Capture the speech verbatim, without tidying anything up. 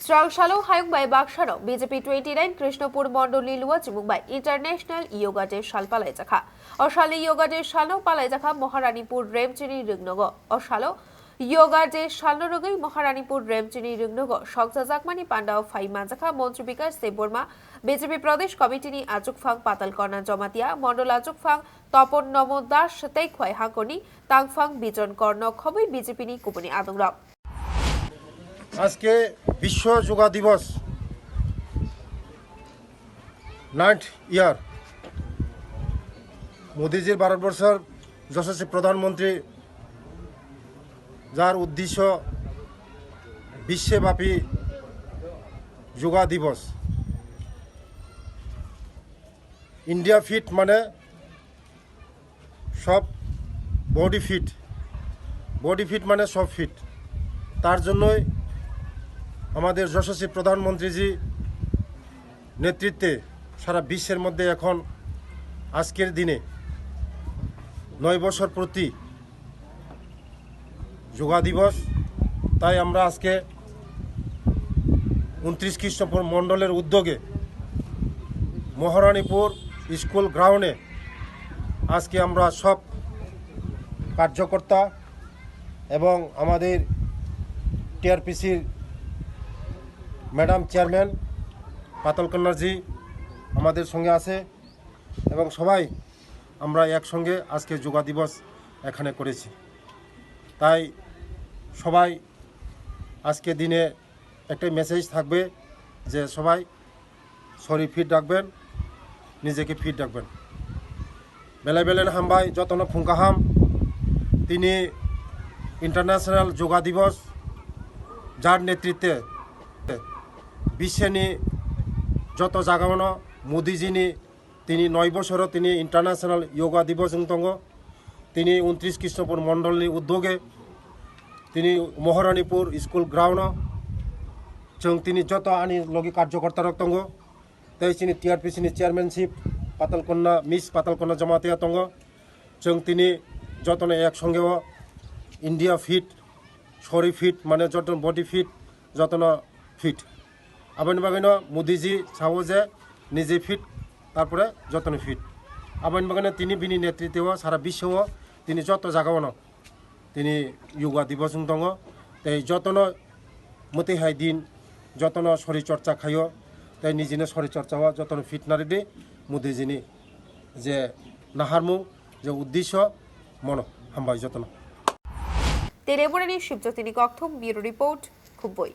Chwrangsalo hayung bai baksano B J P twenty nine Krishnapur Mondolni luwa chimung bai International Yoga Day sal palaijakha. O salni Yoga Day salno palaijakha Maharanipur Remchini Rwngnogo. O salo Yoga Day salno rwgwi Maharanipur Remchini Rwngnogo sokjajakmani pandao phai manjakha Montri Bikash Debbarma, B J P Pradesh Committee ni achukphang Patalkona Jamatia, Mondol achukphang Topon Nomo Das tei Khwai Hangkoni tangphang Bijon Korno khobwi B J P ni kubuni adongrok. আজকে বিশ্ব যোগা দিবস, নাইন্থ ইয়ার। মোদিজির ভারতবর্ষের যশস্বী প্রধানমন্ত্রী, যার উদ্দেশ্য বিশ্বব্যাপী যোগা দিবস। ইন্ডিয়া ফিট মানে সব বডি ফিট, বডি ফিট মানে সব ফিট। তার জন্যই আমাদের যশস্বী প্রধানমন্ত্রীজি নেতৃত্বে সারা বিশ্বের মধ্যে এখন আজকের দিনে নয় বছর প্রতি যোগা দিবস। তাই আমরা আজকে ঊনত্রিশ কৃষ্ণপুর মণ্ডলের উদ্যোগে মহারানীপুর স্কুল গ্রাউন্ডে আজকে আমরা সব কার্যকর্তা এবং আমাদের টিআরপিসির ম্যাডাম চেয়ারম্যান পাতালকন্যাজি আমাদের সঙ্গে আছে এবং সবাই আমরা একসঙ্গে আজকে যোগা দিবস এখানে করেছি। তাই সবাই আজকে দিনে একটাই মেসেজ থাকবে যে সবাই শরীর ফিট রাখবেন, নিজেকে ফিট রাখবেন। Belai belai no hambai, jotono phung kaham. Tini International Yoga Divas, jar netritwe biswni joto jagao no Modiji ni tini noi bosoro tini International Yoga Divas wng tongo. Tini ঊনত্রিশ Krishnapur Mondol ni uddoge tini Maharanipur School Ground o chwng tini joto ani logi karjokorta rok tongo. Tei chini T R P C ni chairmanship Patalkonna, Miss Patalkonna Jamatia tongo. Chwng tini jotono ek songe o India fit, sori fit, mane joto body fit, jotono fit. Aboni bagwino Modiji sao je nije fit, tarpore jotono fit. Aboni bagwino tini bini netritwe o sara biswo tini joto jagao no tini yoga divas wng tongo. Tei jotono mwtwi hai din jotono sori chorcha khaio, tei nijini sori chorcha o jotono fit naridi Modiji ni je naharmung, je uddesyo mono. Hambai jotono. Teleboreni Shibjyotini Kokthum, Bureau Report, Khubui.